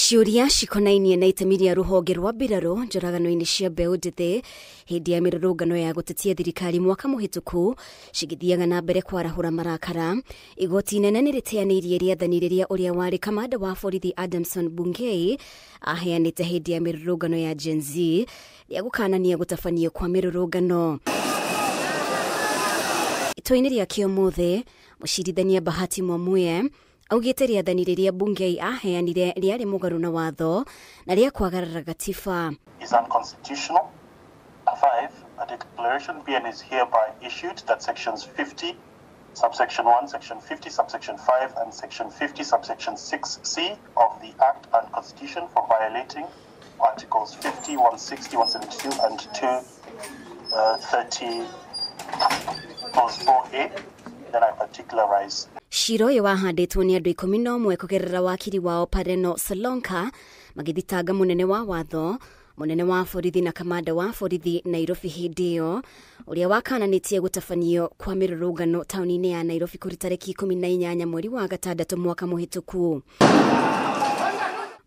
Ciũria cikonainie na itemi rĩa rũhonge rwa mbirarũ njũragano-inĩ cia mbeũ njĩthĩ hĩndĩ ya mĩrũrũngano ya gũtetia thirikari mwaka mũhĩtũku cigĩthiaga na mbere kwarahũra marakara. Igoti inene nĩ rĩteanĩirie rĩathani rĩrĩa ũrĩa warĩ kamanda wa borithi Adamson Bungei aheanĩte hĩndĩ ya mĩrũrũngano ya Gen Z rĩa gũkanania gũtabanio kwa mĩrũrũngano. Itua-inĩ rĩake ũmũthĩ, mũcirithania Bahati Mwamuye augĩte rĩathani rĩrĩa Bungei aheanire rĩarĩ mũgarũ na watho na rĩa kwagarara gatiba. Is unconstitutional. 5. A declaration be and is hereby issued that sections 50, subsection 1, section 50, subsection 5, and section 50, subsection 6C of the Act and Constitution for violating Articles 50, 160, 172, and 230, clause 4A. Then I particularize. Cira ũyũ wahandĩtwo nĩ andũ 11 kũgerera wakiri wao Pareno Solonka magĩthitanga mũnene wa watho, mũnene wa borithi na kamanda wa borithi Nairobi hĩndĩ ĩyo ũrĩa wakananĩtie gũtabanio kwa mĩrũrũngano taũni-inĩ ya Nairobi kũrĩ tarĩki 18 mweri wa gatandatũ mwaka mũhĩtũku.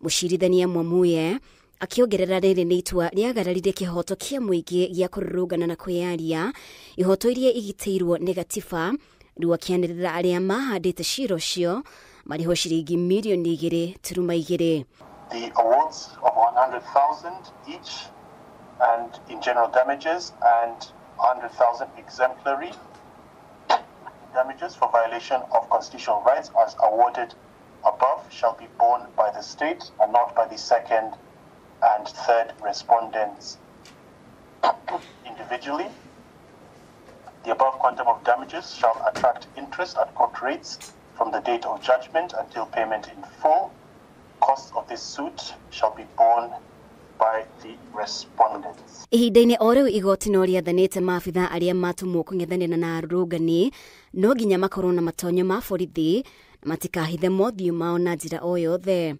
Mũcirithania Mwamuye akĩongerera rĩrĩ nĩ itua rĩagararire kĩhoto kĩa mũingĩ gĩa kũrũrũngana na kwĩyaria, ihoto iria igitĩirwo nĩ gatiba. Rĩu akĩanĩrĩra arĩa mahandĩte cira ũcio marĩhwo ciringi mirioni 2.2. The awards of 100,000 each and in general damages and 100,000 exemplary damages for violation of constitutional rights as awarded above shall be borne by the state and not by the second and third respondents individually. The above quantum of damages shall attract interest at court rates from the date of judgment until payment in full. Costs of this suit shall be borne by the respondents. Ihinda-inĩ o rĩu igoti no rĩathanĩte maabitha arĩa matũmwo kũng'ethanĩra na arũrũngani no nginya makorwo na matonyo ma borithi na matikahithe mothiũ mao na njĩra o yothe.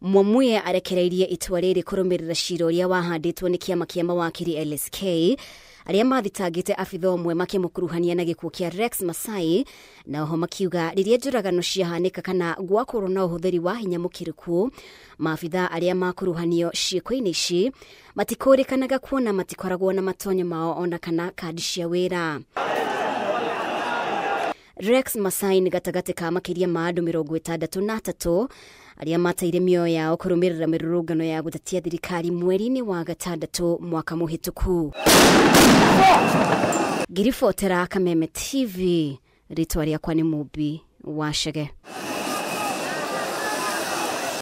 Mwamuye arekereirie itua rĩrĩ kũrũmĩrĩra cira ũrĩa wahandĩtwo nĩ kĩama kĩa mawakiri LSK arĩa mathitangĩte abitha ũmwe makĩmũkuruhania na gĩkuũ kĩa Rex Masai, na oho makiuga rĩrĩa njũragano ciahanĩka kana gwakorwo na ũhũthĩri wa hinya mũkĩrũku, maabitha arĩa makuruhanio ciĩko-inĩ ici matikũrĩkanaga kuona matikoragwo na matonyo mao ona kana kandi cia wĩra. Rex Masai nĩ gatagatĩ ka makĩria ma andũ 63 arĩa mateire mĩoyo yao kũrũmĩrĩra mĩrũrũngano ya gũtetia thirikari mweri-inĩ wa gatandatũ mwaka mũhĩtũku. Ngiribotera Kameme TV, rĩtwa rĩakwa nĩ Mũmbi wa Chege.